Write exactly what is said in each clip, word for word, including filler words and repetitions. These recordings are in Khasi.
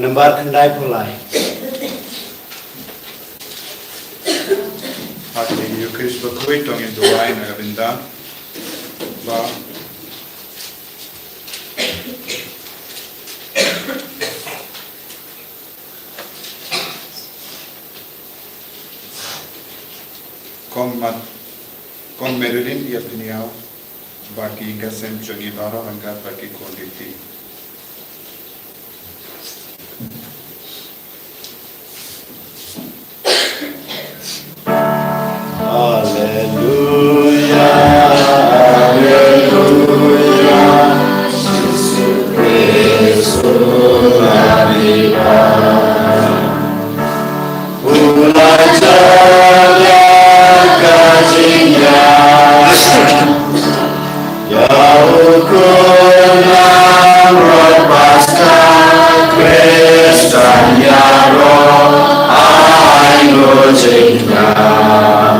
Nambar khyndai phew lai. Ha kane ka Eucharist bakhuid to ngin duwai na ka bynta ba Kong Mat, Kong Marilyn ïa pynïaw bad ki ïing ki sem jong ngi baroh ryngkat bad ki khun ki kti. Alleluia, alleluia, Jisu Khrist u Lammipa. U la jia ka jingïap ïa u khun langbrot Paskha, Khristan ïaroh ai nguh jingïap.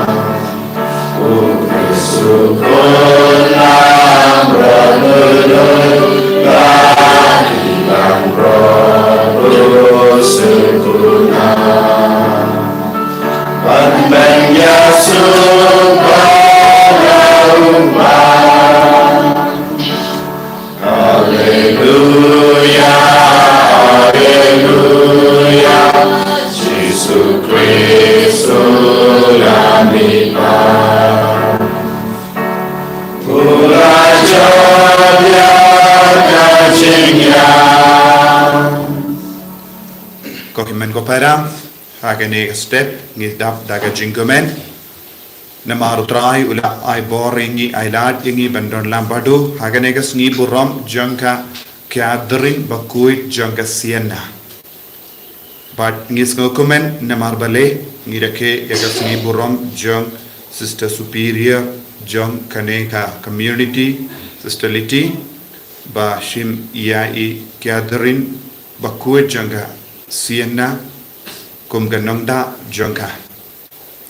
U Khrist u khun langbrot, u dei ka ki langbrot u sngewkhublei. Ban pynïasoh ba u Blei. Alleluia, alleluia, Jisu Khrist u Lammipa. U la jia ka jingïap. Ko hynmen ko para, ha kane ka step ngi dap da ka jingkmen. Namar u Trai u la ai bor ïa ngi, ai lad ïa ngi ban don lang bad u ha kane ka sngi burom jong ka Catherine bakhuid jong ka Sienna. Bad ngi sngewkmen namar balei ngi rakhe ïa ka sngi burom jong Sister Superior jong kane ka community, Sister Liti, ba shim ïa i Catherine bakhuid jong ka Sienna kum ka nongda jong ka.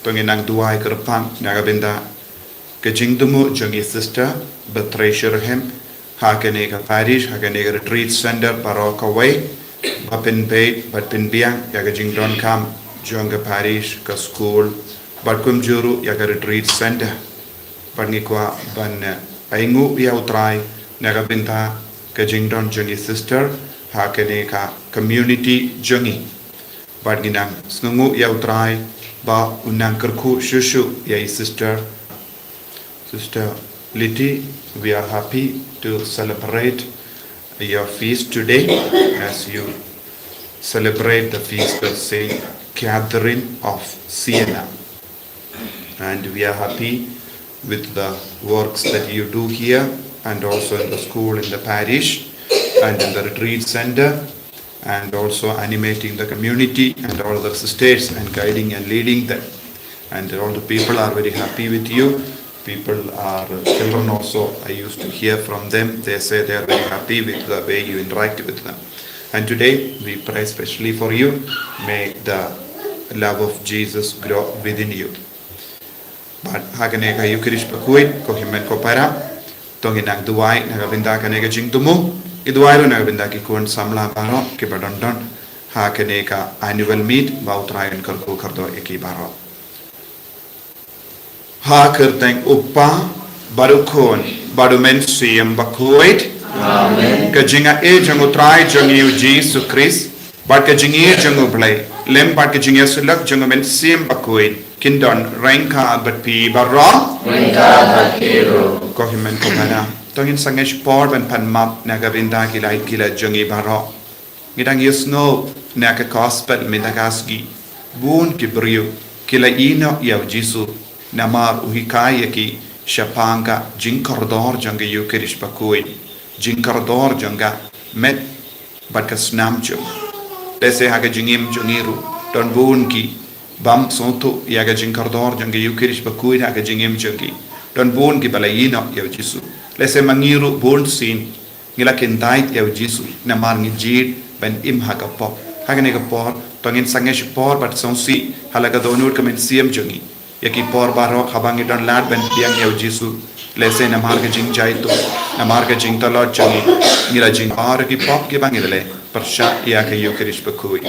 To ngin nang duwai kyrpang na ka bynta ka jingthmu jong i sister ba trei shitrhem ha kane ka parish, ha kane ka retreat center baroh kawei, ba pynbeit bad pynbiang ïa ka jingdonkam jong ka parish, ka skul, bad kumjuh ruh ïa ka retreat center. Bad ngi kwah ban, eh, ainguh ïa u Trai na ka bynta ka jingdon jong i sister ha kane ka community jong ngi. Bad ngi nang sngewnguh ïa u Trai ba un nang kyrkhu shuh shuh ïa i sister. Sister Liti, we are happy to celebrate your feast today as you celebrate the feast of Saint Catherine of Siena. And we are happy with the works that you do here and also in the school, in the parish, and in the retreat center, and also animating the community and all the sisters and guiding and leading them. And all the people are very happy with you. People are, children also, I used to hear from them. They say they are very happy with the way you interact with them. And today, we pray specially for you. May the love of Jesus grow within you. Bad ha kane ka Eucharist bakhuid, ko hynmen ko para, to ngin nang duwai na ka bynta kane ka jingthmu, ki duwai ruh na ka bynta ki khun samla baroh kiba don don ha kane ka annual meet, ba u Trai un kyrkhu kyrdoh ïa ki baroh. Ha kyrteng u Kpa, bad u Khun, bad u Mynsiem Bakhuid. Amen. Ka jingaiei jong u Trai jong ngi u Jisu Khrist, bad ka jingïeit jong u Blei, lem bad ka jingïasyllok jong u Mynsiem Bakhuid, kin don ryngkat bad phi baroh. Ryngkat bad phi ruh. Ko hynmen ko para, to ngin sangeh shipor ban pan map na ka bynta ki lait ki lait jong ngi baroh. Ngi dang ïohsngew na ka gospel mynta ka sngi, bun ki briew ki la ïehnoh ïa u Jisu namar u hikai ïa ki shaphang ka jingkordor jong ka Eucharist bakhuid, jingkordor jong ka met bad ka snam jong u. Lehse ha ka jingim jong ngi ruh don bun ki bym sngewthuh ïa ka jingkordor jong ka Eucharist bakhuid ha ka jingim jong ki. Don bun kiba la ïehnoh ïa u Jisu. Lehse ma ngi ruh bun sien ngi la kyntait ïa u Jisu namar ngi jied ban im ha ka pop. Ha kane ka por to ngin sangeh shipor bad sngewsih ha la ka dohnud ka mynsiem jong ngi ïa ki por baroh haba ngi don lad ban pdiang ïa u Jisu. Lehse namar ka jingjaituh, namar ka jingtlot jong ngi, ngi la jingpar ïa ki pop kiba ngi la leh. pyrshah ïa ka Ïukharist bakhuid.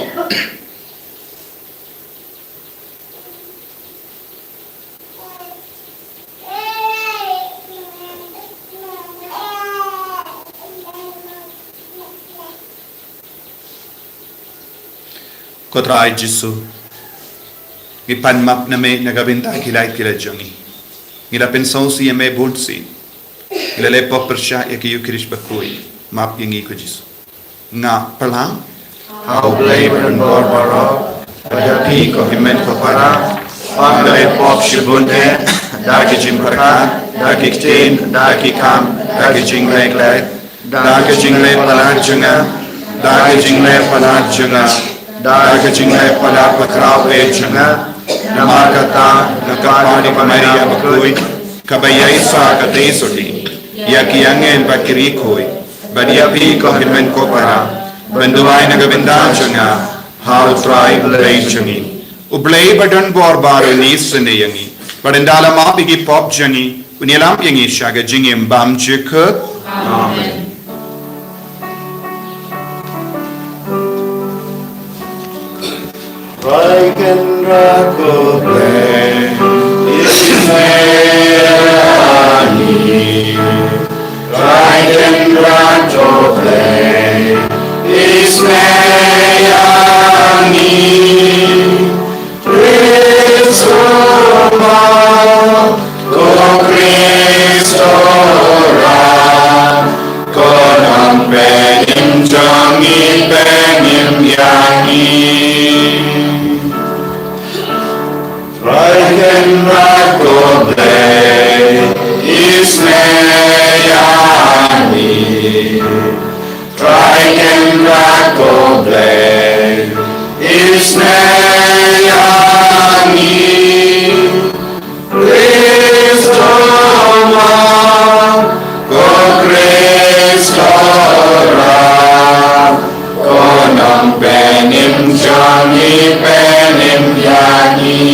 Ko Trai Jisu, ngi pan map na me na ka bynta ki lait ki lait jong ngi. Ngi la pynsngewsih ïa me bun sien. Ngi la leh pop pyrshah ïa ka Ïukharist bakhuid. Map ïa ngi ko Jisu. Nga pyrshang ha U Blei badonbor baroh, bad ïa phi ko hynmen ko para, ba nga la leh pop shibun eh, da ki jingpyrkhat, da ki ktien, da ki kam, da ki jingleh khleh, da ki jingleh palat jong nga, da ki jingleh palat jong nga, da ki jingleh palat bakhraw eh jong nga. Namar kata nga kyrpad ïa ka Maria bakhuid, kaba ïaishah katei sotti ïa ki angel bad ki riewkhuid, bad ïa phi ko hynmen ko para, ban duwai na ka bynta jong nga ha U Trai U Blei jong ngi. U Blei badonbor baroh un isynei ïa ngi, bad ynda la map ïa ki pop jong ngi, un ïalam ïa ngi sha ka jingim bymjukut. Amen. Trai Kynrad ko Blei, isynei ïa ngi. Trai Kynrad ko Blei, isynei ïa ngi. Khrist u ma, ko Khrist u rat, ko Nongpynim jong ngi, pynim ïa ngi. Trai Kynrad ko Blei, isynei ïa ngi. Trai Kynrad ko Blei, isynei ïa ngi. Khrist u ma, ko Khrist u rat, ko Nongpynim jong ngi, pynim ïa ngi.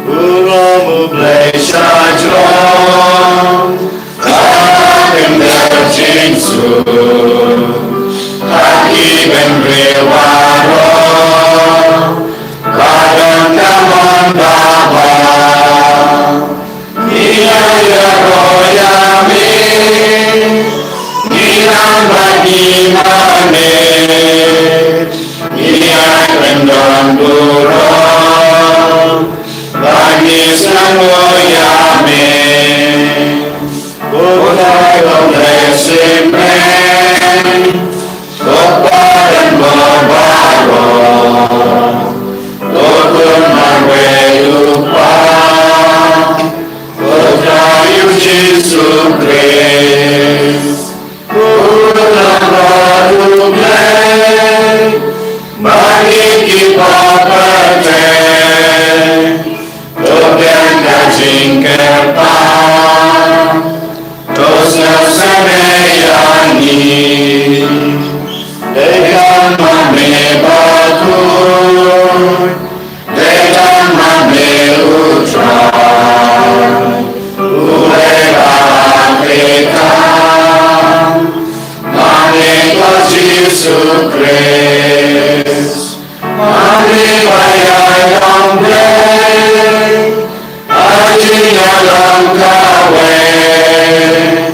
Burom U Blei sha jrong, ha ka kynja jingsuk, ha ki bynriew baroh, ba don ka mon babha. Ngi ïaroh ïa me, ngi nang bad ngi mane, ngi ïa kyndon burom, ba ngi sngewnguh ïa me. Ko Trai U Blei Supreme, ko Kpa jong baroh, ko Khun marwei U Kpa, ko Trai U Jisu Khrist, U Nongpynim U Blei, bad ngi ki para pateng, to biang ka jingkyrpad, to sngewsynei ïa ngi. Dei tang ma me bakhuid, dei tang ma me U Trai, uwei ba ha khlieh tam, ma me ko Jisu Khrist. Ma me ba ïaid ong Blei, ha jingïalam kawei,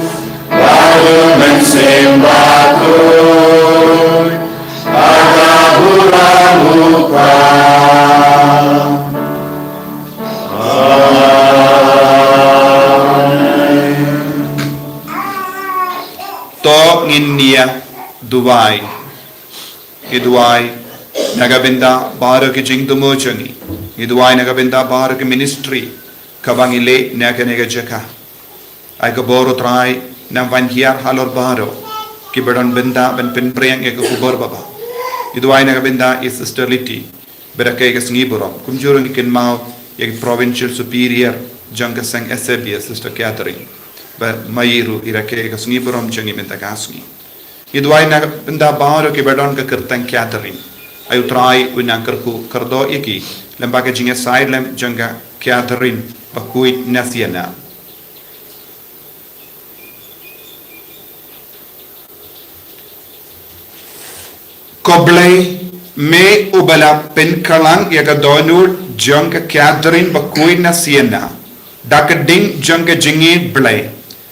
bad U Mynsiem Bakhuid, ha ka burom U Kpa. Amen. To ngin ïa duwai. Ngi duwai na ka bynta baroh ki jingthmu jong ngi. Ngi duwai na ka bynta baroh ki ministry kaba ngi leh na kane ka jaka. Ai ka bor U Trai nang ban hiar halor baroh kiba don bynta ban pynphriang ïa ka khubor babha. Ngi duwai na ka bynta i Sister Liti, ba rakhe ïa ka sngi burom. Kumjuh ruh ngi kynmaw ïa ki Provincial Superior jong ka seng S A B, Sister Catherine, ba ma i ruh i rakhe ïa ka sngi burom jong ngi mynta ka sngi. Ngi duwai na ka bynta baroh kiba don ka kyrteng Catherine. Ai U Trai un nang kyrkhu kyrdoh ïa ki lem bad ka jingïasaid lem jong ka Catherine bakhuid Nasiana. Ko Blei, me uba la pynkhlaiñ ïa ka dohnud jong ka Catherine bakhuid na Siena da ka ding jong ka jingïeit Blei,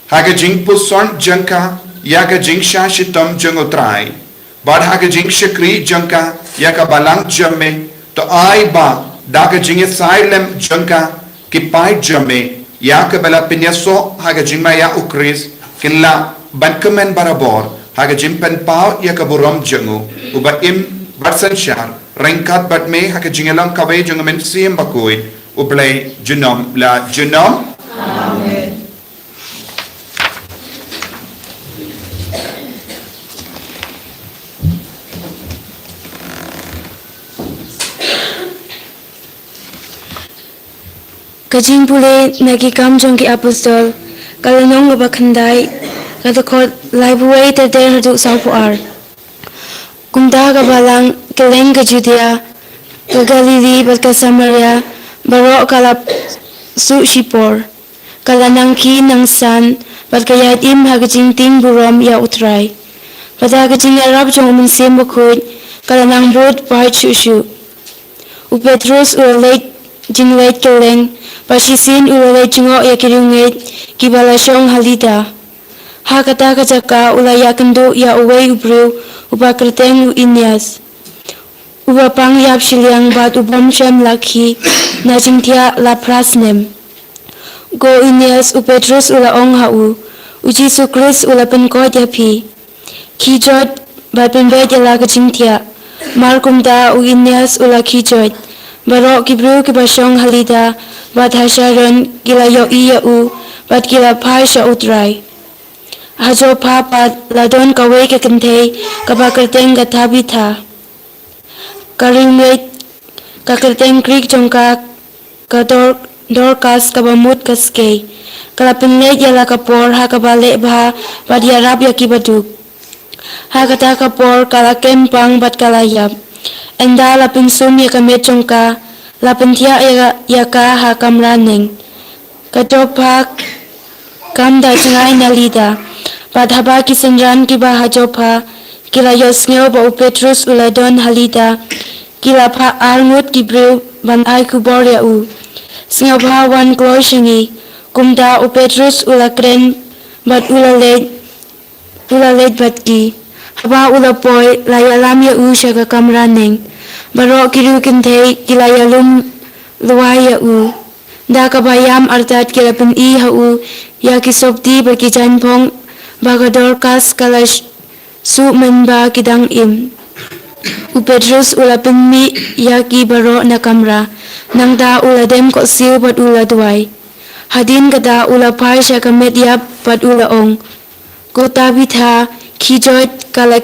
ha ka jingpuson jong ka ïa ka jingshah shitom jong U Trai, bad ha ka jingshakri jong ka ïa ka balang jong me, to ai ba da ka jingïasaid lem jong ka, ki paid jong me ïa kiba la pynïasoh ha ka jingma ïa U Khrist kin lah ban kmen barabor ha ka jingpynpaw ïa ka burom jong u, uba im bad synshar ryngkat bad me ha ka jingïalong kawei jong U Mynsiem Bakhuid, U Blei junom la junom. Amen. Ka jingpule na Ki Kam jong ki Apostol, ka lynnong kaba khyndai, ka dkhot laiphew wei ter ter haduh sawphew ar. Kumta ka balang kylleng ka Judia, ka Galili bad ka Samaria baroh ka la suk shipor, ka la nang khie nang san bad ka ïaid im ha ka jingtieng burom ïa U Trai. Bad ha ka jingïarap jong U Mynsiem Bakhuid ka la nang bud paid shuh shuh. U Petrus u la leit jingleit kylleng, bad shisien u la leit jngoh ïa ki riewngeit kiba la shong ha Lida. Ha kata ka jaka u la ïakynduh ïa uwei u briew uba kyrteng u Aeneas, uba pang ïap shiliang bad u bym shym la khie na jingthiah la phra snem. Ko Aeneas, u Petrus u la ong ha u, U Jisu Khrist u la pynkoit ïa phi. Khie joit bad pynbeit ïa la ka jingthiah. Mar kumta u Aeneas u la khie joit. Baroh ki briew kiba shong ha Lida bad ha Sharon ki la ïohi ïa u bad ki la phai sha U Trai. Ha Joppa pat la don kawei ka kynthei kaba kyrteng ka Tabitha. Ka riewngeit, ka kyrteng Greek jong ka, ka Dor-, Dorcas kaba mut ka skei. Ka la pynleit ïa la ka por ha kaba leh bha bad ïarap ïa kiba duk. Ha kata ka por ka la kem pang bad ka la ïap. Ynda la pynsum ïa ka met jong ka, la pynthiah ïa, ïa ka ha kamra neng. Ka Joppa kam da jngai na Lida. Bad haba ki synran kiba ha Joppa ki la ïohsngew ba u Petrus u la don ha Lida, ki la phah arngut ki briew ban ai khubor ïa u, Sngewbha wan kloi sha ngi. Kumta u Petrus u la kren bad u la leit, u la leit bad ki. Haba u la poi, la ïalam ïa u sha ka kamra neng. Baroh ki riew kynthei ki la ïalum lwai ïa u. Da kaba ïam artat ki la pyni ha u ïa ki sopti bad ki jaiñphong ba ka Dorcas ka la sh-, suk mynba ki dang im. U Petrus u la pynmih ïa ki baroh na kamra. Nangta u la dem khohsiew bad u la duwai. Hadien kata u la phai sha ka met ïap bad u la ong, Ko Tabitha, khie joit. Ka la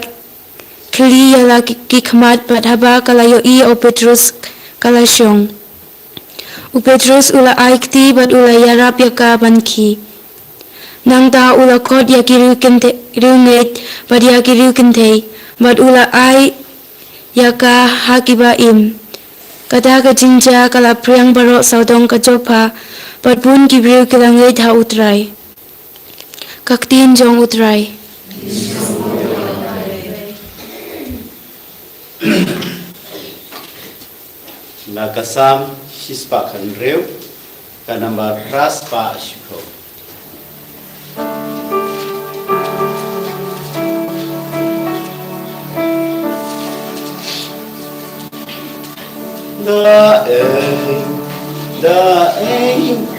khylli ïa la ki, ki khmat bad haba ka la ïohi ïa u Petrus ka la shong. U Petrus u la ai kti bad u la ïarap ïa ka ban khie. Nangta u la khot ïa ki riew kynthei, riewngeit bad ïa ki riew kynthei, bad u la ai ïa ka ha kiba im. Kata ka jingjia ka la phriang baroh sawdong ka Joppa, bad bun ki briew ki la ngeit ha U Trai. Ka ktien jong U Trai. Na ka Salm shispah khathynriew, ka number phra spah shiphew. Da eng, da eng.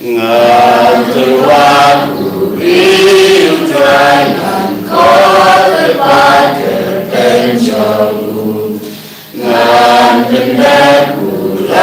Ngan tyrwa uri U Trai, ngan khot kyrpad kyrteng jong u. Ngan pyndep u la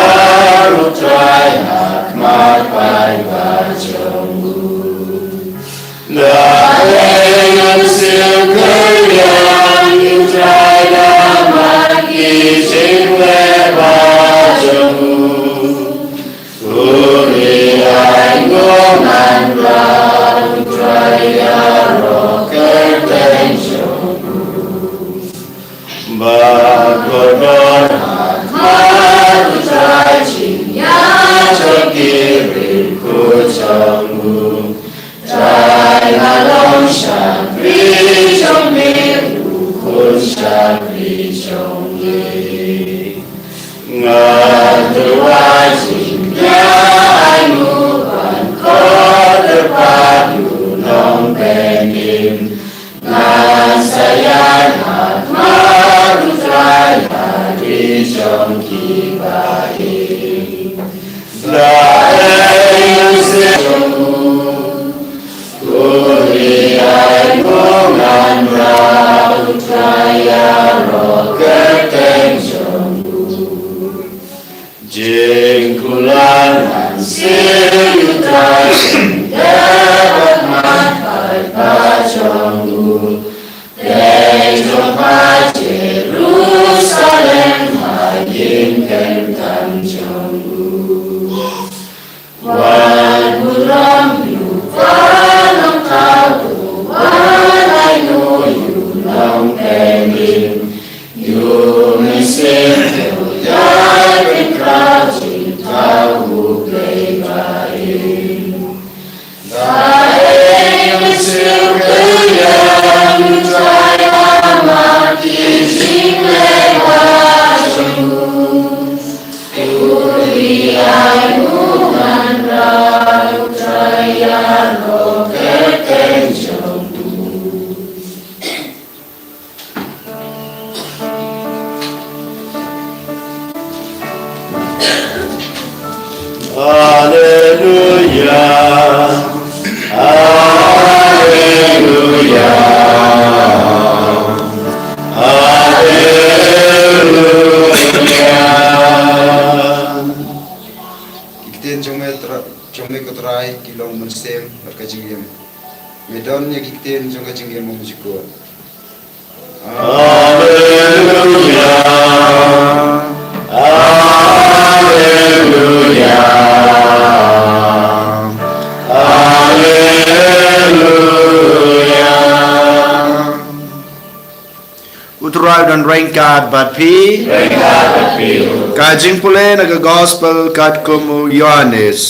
jong ki ba-im. Ba-im se jong u, u ri ai ngan ra u Trai ïaroh kyrteng jong u. Jingkular ngan siew ïa u Trai, sngewbha mat ha khmat jong u. Peit jong pha Jerusalem, ha ïing kyrteng jong u. Wat burom ïa u Trai, long thaw u wan ai nguh ïa u nongpynim. Ïa u Mynsiem Bakhuid ïa ki khraw jingthaw u Blei ba-im. Ba-im siew kylliang, u Trai ha khmat ki jingleh ba jong u. U ri ai nguh ngan ra u Trai ïaroh kyrteng jong u. Alleluia. Alleluia. Alleluia. Ki ktien jong me Trai, jong me ko Trai, ki long mynsiem bad ka jingim. Me don ïa ki ktien jong ka jingim bymjukut. Alleluia. Alleluia. Alleluia. U Trai u don ryngkat bad phi. Ka jingpule na ka Gospel katkum u Ïoannis.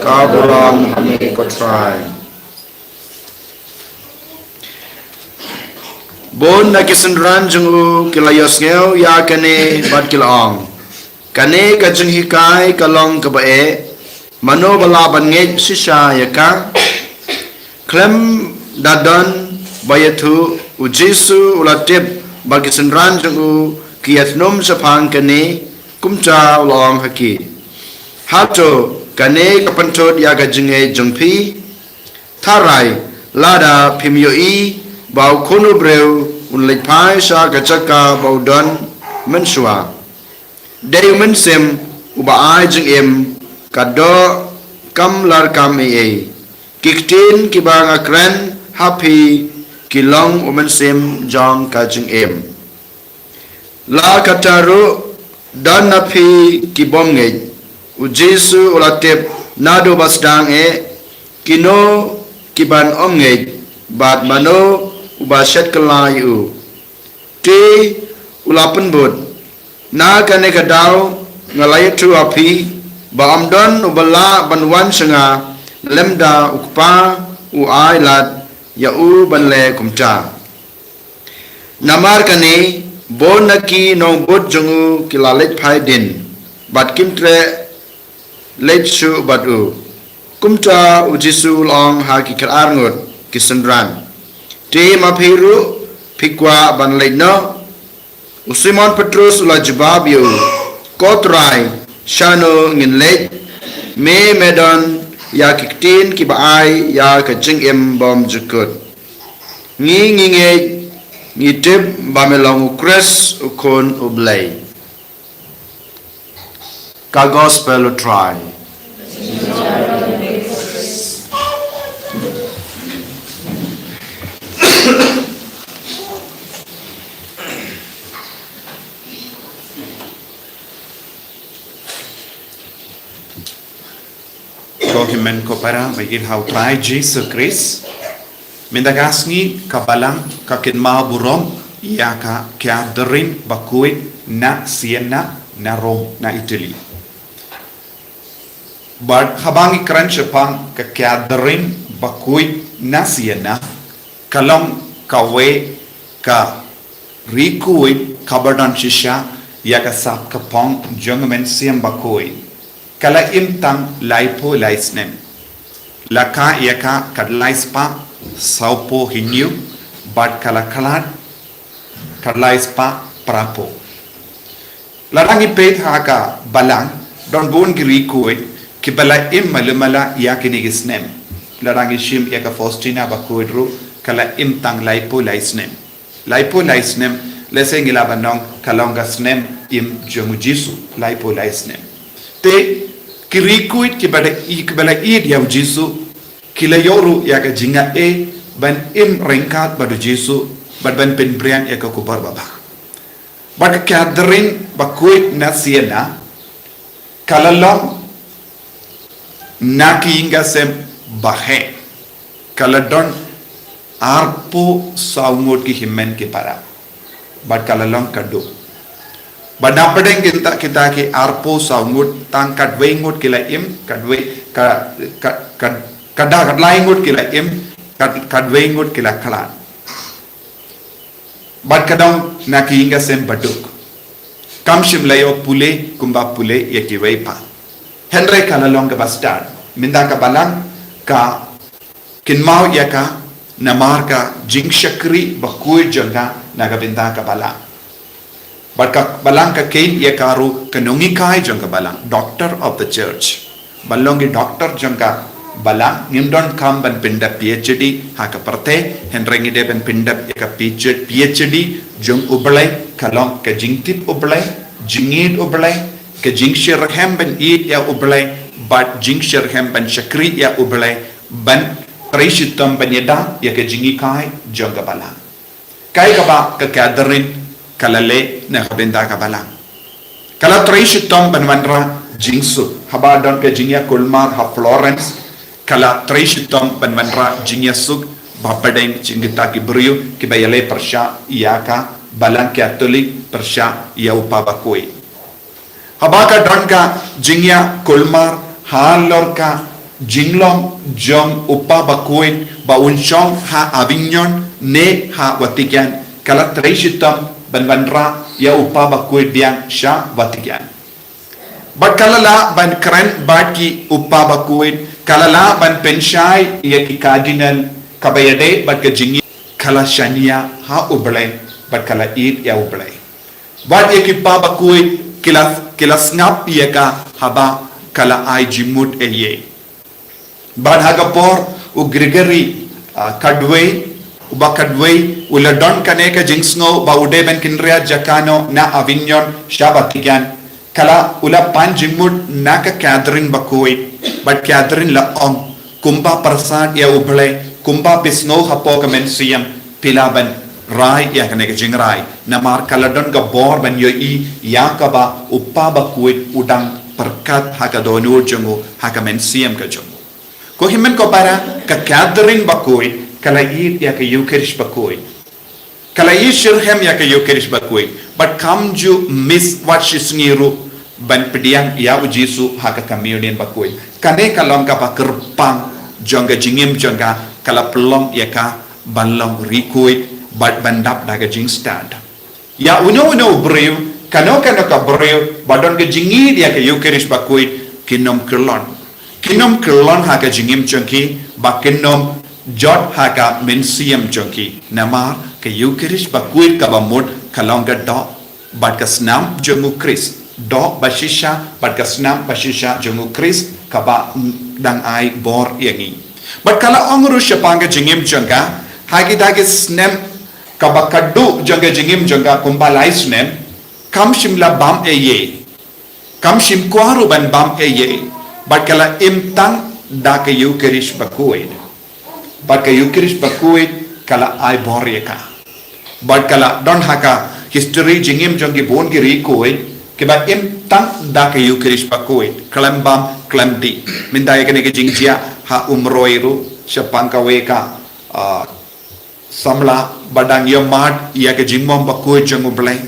Ka burom ha me ko Trai. Bun na ki synran jong u ki la ïohsngew ïa kane bad ki la ong, kane ka jinghikai ka long kaba eh, mano ba lah ban ngeit shisha ïa ka? Khlem da don ba ïathuh, u Jisu u la tip ba ki synran jong u ki ïasnum shaphang kane, kumta u la ong ha ki, hato kane ka pynthut ïa ka jingngeit jong phi? Tharai, lada phim ïohi ba u Khun u Briew un leit phai sha ka jaka ba u don mynshuwa. Dei u Mynsiem uba ai jingim, ka doh kam larkam ei ei. Ki ktien kiba nga kren ha phi ki long u mynsiem jong ka jingim. La katta ruh, don na phi ki bym ngeit. U Jisu u la tip naduh ba sdang eh kino ki ban ym ngeit bad mano uba shet kylla ïa u. Te u la pynbud, na kane ka daw nga la ïathuh ha phi ba ym don uba lah ban wan sha nga lymda u Kpa u ai lad ïa u ban leh kumta. Namar kane, bun na ki nongbud jong u ki la leit phai dien, bad kim treh leit shuh bad u. Kumta u Jisu u la ong ha ki khatar ngut ki synran, te ma phi ruh phi kwah ban leit noh? U Simon Petrus u la jubab ïa u, ko Trai, shano ngin leit? Me me don ïa ki ktien kiba ai ïa ka jingim bymjukut. Ngi ngi ngeit, ngi tip ba me long u Khrist, u Khun u Blei. Ka Gospel u Trai. Ko hynmen ko para ba ïeit ha u Trai Jisu Khrist. Mynta ka sngi ka Balang ka kynmaw burom ïa ka Catherine bakhuid na Siena na Rome na Italy. Bad haba ngi kren shaphang ka Catherine bakhuid na Siena, ka long kawei ka ri khuid kaba don shisha ïa ka sap ka phong jong u Mynsiem Bakhuid. Ka la im tang laiphew lai snem. La kha ïa ka khatlai spah sawphew hynñiew bad ka la khlad khatlai spah phraphew. Lada ngi peit ha ka Balang, don bun ki riewkhuid kiba la im malu mala ïa kine ki snem. Lada ngi shim ïa ka Faustina bakhuid ruh, ka la im tang laiphew lai snem. Laiphew lai snem, lehse ngi lah ban ong ka long ka snem im jong u Jisu, laiphew lai snem. Te ki riewkhuid kiba la i, kiba la ïeit ïa u Jisu, ki la ïoh ruh ïa ka jingaiei ban im ryngkat bad u Jisu, bad ban pynbeiñ ïa ka khubor babha. Bad ka Catherine bakhuid na Siena, ka la long na ki ïing ki sem baheh. Ka la don arphew saw ngut ki hynmen ki para. Bad ka la long ka duh. Bad na pdeng kita, kita ki arphew saw ngut, tang katwei ngut ki la im, katwei, ka, ka, ka, ka da katlai ngut ki la im, kat, katwei ngut ki la khlad. Bad ka don na ki ïing ki sem baduk. Kam shym la ïoh pule kumba pule ïa kiwei pat. Hynrei ka la long kaba stad. Mynta ka Balang ka kynmaw ïa ka namar ka jingshakri bakhuid jong ka na ka bynta ka Balang. Bad ka Balang ka kheiñ ïa ka ruh ka nonghikai jong ka Balang, Doctor of the Church. Ban long ki doctor jong ka Balang, ngim donkam ban pyndep PhD ha ka pyrthei, hynrei ngi dei ban pyndep ïa ka PhD jong U Blei, ka long ka jingtip U Blei, jingïeit U Blei, ka jingshitrhem ban ïeit ïa U Blei, bad jingshitrhem ban shakri ïa U Blei, ban trei shitom ban ïada ïa ka jinghikai jong ka Balang. Kaei kaba ka Catherine ka la leh na ka bynta ka Balang. Ka la trei shitom ban wanrah jingsuk. Haba don ka jingïakulmar ha Florence, ka la trei shitom ban wanrah jingïasuk ba pdeng jong kita ki briew kiba ïaleh pyrshah ïa ka Balang Katholik, pyrshah ïa U Kpa bakhuid. Haba ka don ka jingïakulmar halor ka jinglong jong U Kpa bakhuid ba un shong ha Avignon ne ha Vatican, ka la trei shitom ban wanrah ïa U Kpa bakhuid biang sha Vatican. Bad ka la lah ban kren bad ki U Kpa bakhuid, ka la lah ban pynshai ïa ki cardinal, kaba ïadei bad ka jingïeit, ka la shaniah ha U Blei bad ka la ïeit ïa U Blei. Bad ïa ki U Kpa bakhuid ki la, ki la sngap ïa ka haba ka la ai jingmut eiei. Bad ha ka por u Gregory, ah, katwei, uba katwei, u la don kane ka jingsngew ba u dei ban kynriah jaka noh na Avignon sha Vatican, ka la, u la pan jingmut na ka Catherine bakhuid, bad Catherine la ong, kumba pyrsad ïa U Blei, kumba phi sngew hapoh ka mynsiem, phi lah ban rai ïa kane ka jingrai. Namar ka la don ka bor ban ïohi ïa kaba U Kpa bakhuid u dang pyrkhat ha ka dohnud jong u, ha ka mynsiem ka jong u. Ko hynmen ko para, ka Catherine bakhuid ka la ïeit ïa ka Eucharist bakhuid. Ka la ïeit shitrhem ïa ka Eucharist bakhuid. Bad kam ju miss wat shi sngi ruh ban pdiang ïa u Jisu ha ka Communion bakhuid. Kane ka long kaba kyrpang jong ka jingim jong ka, ka la pynlong ïa ka ban long riewkhuid bad ban dap da ka jingstad. Ïa uno uno u briew, kano kano ka briew ba don ka jingïeit ïa ka Eucharist bakhuid, kin ym kyllon. Kin ym kyllon ha ka jingim jong ki, bad kin ym jot ha ka mynsiem jong ki. Namar ka Eucharist bakhuid kaba mut ka long ka doh bad ka snam jong u Khrist. Doh bashisha bad ka snam bashisha jong u Khrist kaba dang ai bor ïa ngi. Bad ka la ong ruh shaphang ka jingim jong ka, ha kita ki snem kaba khatduh jong ka jingim jong ka kumba lai snem, kam shym la bam eiei. Kam shym kwah ruh ban bam eiei. Bad ka la im tang da ka Eucharist bakhuid. Bad ka Eucharist bakhuid ka la ai bor ïa ka. Bad ka la don ha ka history jingim jong ki bun ki riewkhuid kiba im tang da ka Eucharist bakhuid, khlem bam khlem dih. Mynta ïa kane ka jingjia ha Umroi ruh, shaphang kawei ka, ah, samla ba dang ïohmad ïa ka jingmom bakhuid jong U Blei.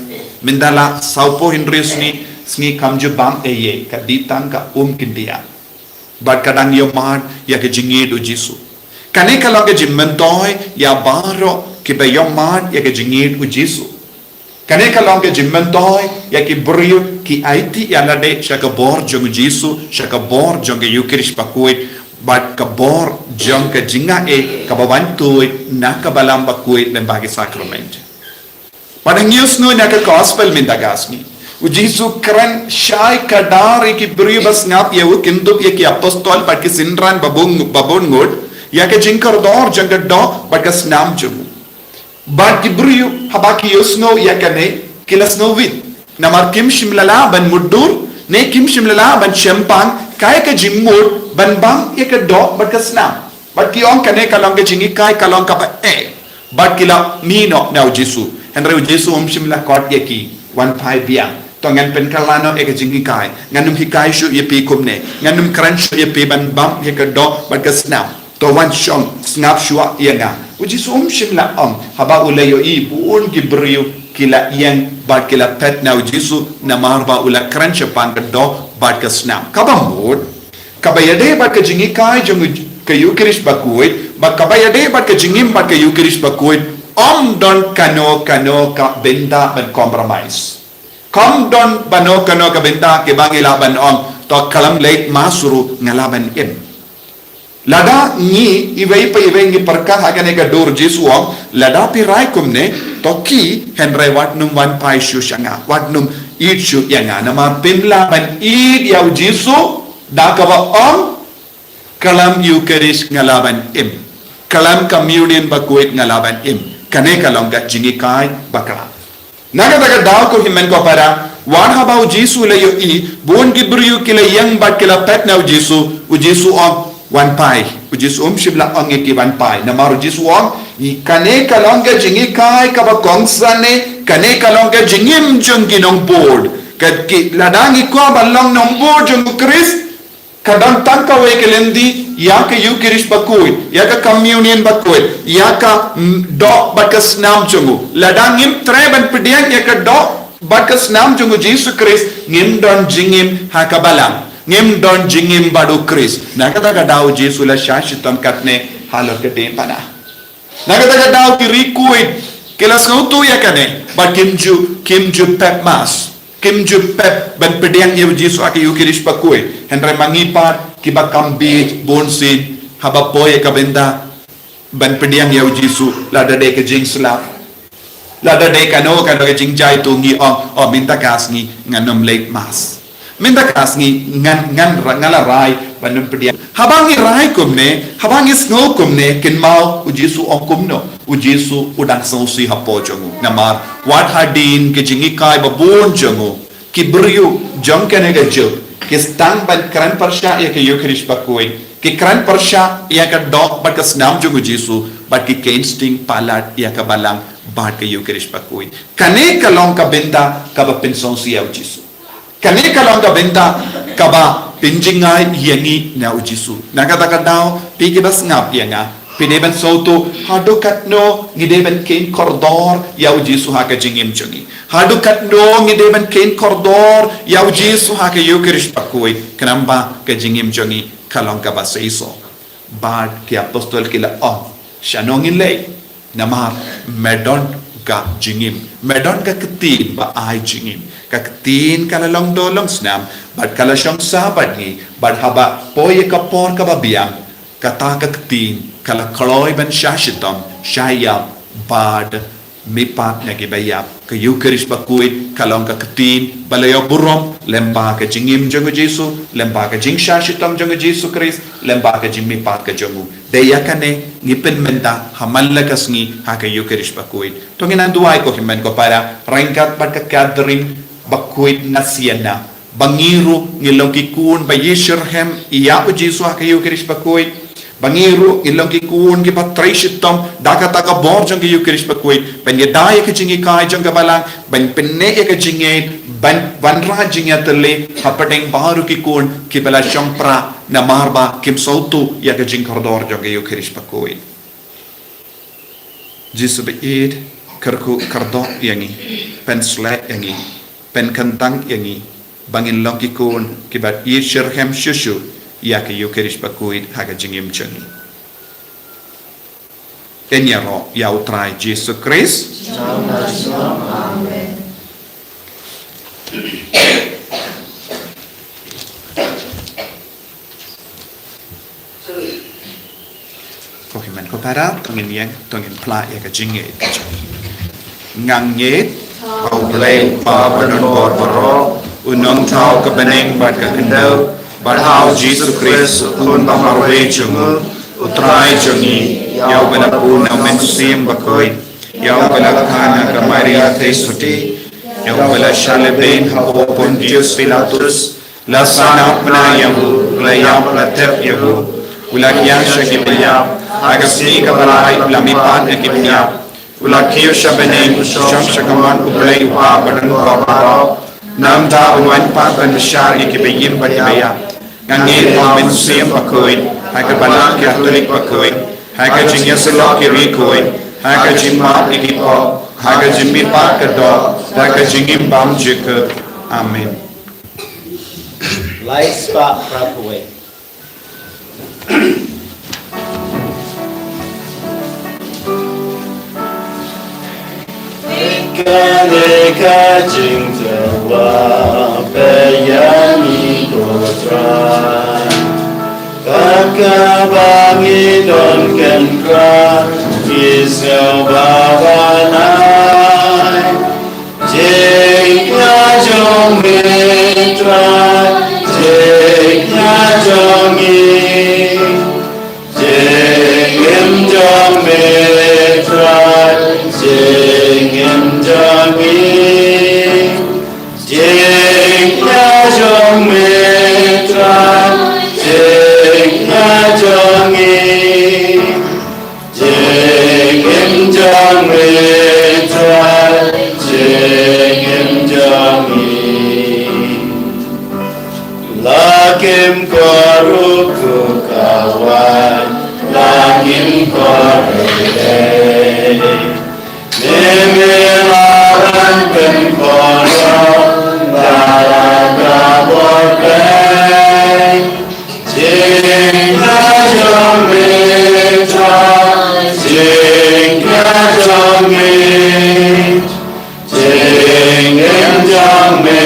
Mynta la sawphew hynriew sngi, sngi kam ju bam eiei, ka dih tang ka um khyndiat. Bad ka dang ïohmad ïa ka jingïeit u Jisu. Kane ka long ka jingmyntoi ïa baroh kiba ïohmad ïa ka jingïeit u Jisu. Kane ka long ka jingmyntoi ïa ki briew ki aiti ïa lade sha ka bor jong u Jisu, sha ka bor jong ka Eucharist bakhuid, bad ka bor jong ka jingaiei kaba wan tuid na ka Balang bakhuid lyngba ki sakrament. Bad hynñiew sngi na ka Gospel mynta ka sngi, U Jisu kren shai kadar ïa ki briew ba sngap ïa u, kynthup ïa ki apostol bad ki synran babun, babun ngut, ïa ka jingkordor jong ka doh bad ka snam jong u. Bad ki briew haba ki ïohsngew ïa kane, ki la sngewwit. Namar kim shym la lah ban mutdur, ne kim shym la lah ban shempang, kaei ka jingmut ban bam ïa ka doh bad ka snam. Bad ki ong kane ka long ka jinghikai, ka long kaba eh. Bad ki la mih noh na u Jisu. Hynrei u Jisu um shym la khot ïa ki, wan phai biang. To ngan pynkylla noh ïa ka jinghikai. Ngan ym hikai shuh ïa phi kumne. Ngan ym kren shuh ïa phi ban bam ïa ka doh bad ka snam. To wan shong, sngap shuwa ïa nga. U Jisu um shym la ong, haba u la ïohi bun ki briew ki la ïeng bad ki la phet na u Jisu namar ba u la kren shaphang ka doh bad ka snam. Kaba mut, kaba ïadei bad ka jinghikai jong u, ka Eukharist bakhuid, bad kaba ïadei bad ka jingim bad ka Eukharist bakhuid, ym don kano kano ka bynta ban compromise. Kam don kano kano ka bynta kiba ngi lah ban ong, to khlem leit mass ruh nga lah ban im. Lada ngi iwei pa iwei ngi pyrkhat ha kane ka dur, Jisu u ong, lada phi rai kumne, to khie, hynrei wat nym wan phai shuh sha nga, wat nym ïeit shuh ïa nga. Namar phim lah ban ïeit ïa u Jisu da kaba ong, khlem Eukharist nga lah ban im. Khlem communion bakhuid nga lah ban im. Kane ka long ka jinghikai bakla. Na kata ka daw ko hynmen ko para, wat haba u Jisu u la ïohi bun ki briew ki la ïeng bad ki la phet na u Jisu, u Jisu u ong, wan phai. U Jisu um shym la ong ïa ki wan phai. Namar u Jisu u ong, kane ka long ka jinghikai kaba kongsan ne, kane ka long ka jingim jong ki nongbud. Ka ki, lada ngi kwah ban long nongbud jong u Khrist, ka don tang kawei ka lynti, ïa ka Eukharist bakhuid, ïa ka communion bakhuid, ïa ka, mm, doh bad ka snam jong u. Lada ngim treh ban pdiang ïa ka doh bad ka snam jong u Jisu Khrist, ngim don jingim ha ka balang. Ngim don jingim bad u Khrist. Na kata ka daw u Jisu u la shah shitom katne halor ka diengphna. Na kata ka daw ki riewkhuid ki la sngewthuh ïa kane, bad kim ju, kim ju pep mass. Kim ju pep ban pdiang ïa u Jisu ha ka Eukharist bakhuid. Hynrei ma ngi pat kiba kam bieit bunsien, haba poi ïa ka bynta ban pdiang ïa u Jisu, lada dei ka jingslap, lada dei kano kano ka jingjia, to ngi ong, oh, mynta ka sngi ngan nym leit mass. Mynta ka sngi ngan, ngan ra-, nga la rai ban nym pdiang. Haba ngi rai kumne, haba ngi sngew kumne, kynmaw u Jisu u ong kumno. U Jisu u dang sngewsih hapoh jong u. Namar wat hadien ka jinghikai babun jong u, ki briew jong kane ka juk ki sdang ban kren pyrshah ïa ka Eukharist bakhuid. Ki kren pyrshah ïa ka doh bad ka snam jong u Jisu, bad ki kheiñ sting palat ïa ka balang bad ka Eukharist bakhuid. Kane ka long ka bynta kaba pynsngewsih ïa u Jisu. Kane ka long ka bynta kaba pynjngai ïa ngi na u Jisu. Na kata ka daw, phi kiba sngap ïa nga, phi dei ban sngewthuh, haduh katno ngi dei ban kheiñ kordor ïa u Jisu ha ka jingim jong ngi. Haduh katno ngi dei ban kheiñ kordor ïa u Jisu ha ka Eukharist bakhuid. Khnang ba ka jingim jong ngi ka long kaba seisoh. Bad ki apostol ki la ong, shano ngin leit? Namar me don ka jingim, me don ka ktien ba ai jingim. Ka ktien ka la long doh long snam, bad ka la shong sah bad ngi, bad haba poi ïa ka por kaba biang, kata ka ktien ka la kloi ban shah shitom, shah ïap bad mihpat na kiba ïap. Ka Eukharist bakhuid ka long ka ktien ba la ïoh burom lyngba ka jingim jong u Jisu, lyngba ka jingshah shitom jong u Jisu Khrist, lyngba ka jingmihpat ka jong u. Dei ïa kane ngi pynmynta ha man la ka sngi ha ka Eukharist bakhuid. To ngin nang duwai ko hynmen ko para, ryngkat bad ka Catherine bakhuid na Siena, ba ngi ruh ngin long ki khun ba ïeit shitrhem ïa u Jisu ha ka Eukharist bakhuid. Ba ngi ruh ngin long ki khun kiba trei shitom da kata ka bor jong ka Eukharist bakhuid, ban ïada ïa ka jinghikai jong ka balang, ban pynneh ïa ka jingngeit, ban wanrah jingïatylli hapdeng baroh ki khun kiba la shongpra namar ba kim sngewthuh ïa ka jingkordor jong ka Eukharist bakhuid. Jisu baieit, kyrkhu kyrdoh ïa ngi, pynsleh ïa ngi, pynkyntang ïa ngi, ba ngin long ki khun kiba ïeit shitrhem shuh shuh ïa ka Eukharist bakhuid ha ka jingim jong ngi. Ïaroh ïa u Trai Jisu Khrist. Amen. Ko hynmen ko para, to ngin ïeng, to ngin phla ïa ka jingngeit. Nga ngeit Ha U Blei U Kpa badonbor baroh, u nongthaw ka bneng bad ka khyndew, bad ha U Jisu Khrist, u Khun ba marwei jong u, U Trai jong ngi, ïa uba la bun na U Mynsiem Bakhuid, ïa uba la kha na ka Maria Theisotti, ïa uba la shah lehbeiñ hapoh Pontius Pilatus, la sah na pnai ïa u, u la ïap, la tep ïa u, u la khiah sha kiba ïap, ha ka sngi kaba lai u la mihpat na ki bym ïap, u la kiew sha bneng, u shong sha kamon U Blei U Kpa badonbor baroh. Nangta un wan pat ban bishar ïa kiba im bad kiba ïap. Nga ngeit ha U Mynsiem Bakhuid, ha ka Balang Katholik bakhuid, ha ka jingïasyllok ki riewkhuid, ha ka jingmap ïa ki pop, ha ka jingmihpat ka doh, ha ka jingim bymjukut. Amen. Lai spah phra phew wei. Kane ka jingtyrwa pyrshah ïa ngi ko Trai, kat kaba ngi don kren kren, ngi sngew ba ban ai. Jingkñia jong me Trai, jingkñia jong ngi. Jingim jong me Trai, jingim jong ngi. Jingkñia jong me Trai, jingkñia jong ngi. Jingim jong me Trai, jingim jong ngi. La kim kor u khuid ka waiñ, la ngim kor ei ei. Me me la wan pynkhornong, la wan ka bor ei. Jingkñia jong me Trai, jingkñia jong me. Jingim jong me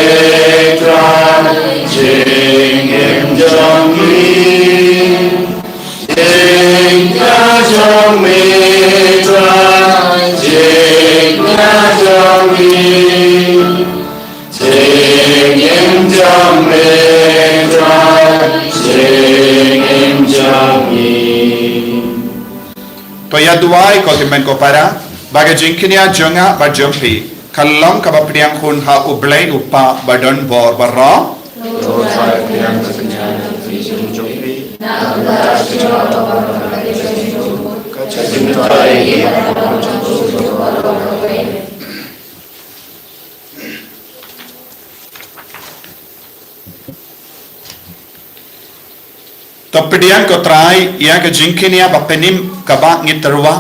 Trai, jingim jong ngi. Jingkñia jong me Trai, jingkñia jong ngi. Jingim jong me Trai, jingim jong ngi. To ïa duwai ko tymmen ko para, ba ka jingkñia jong nga bad jong phi ka long kaba pdiang khun ha U Blei U Kpa badonbor baroh. To pdiang ko Trai ïa ka jingkñia ba pynim kaba ngi tyrwa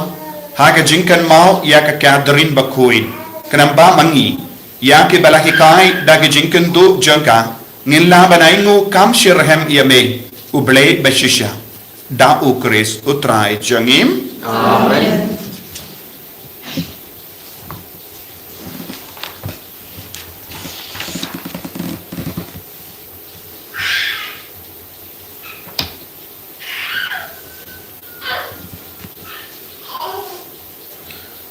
ha ka jingkynmaw ïa ka Catherine bakhuid. Khnang ba ma ngi ïa kiba la hikai da ka jingkynduh jong ka ngin lah ban ainguh kham shitrhem ïa me, U Blei bashisha. Da U Khrist U Trai jong ngi. Amen.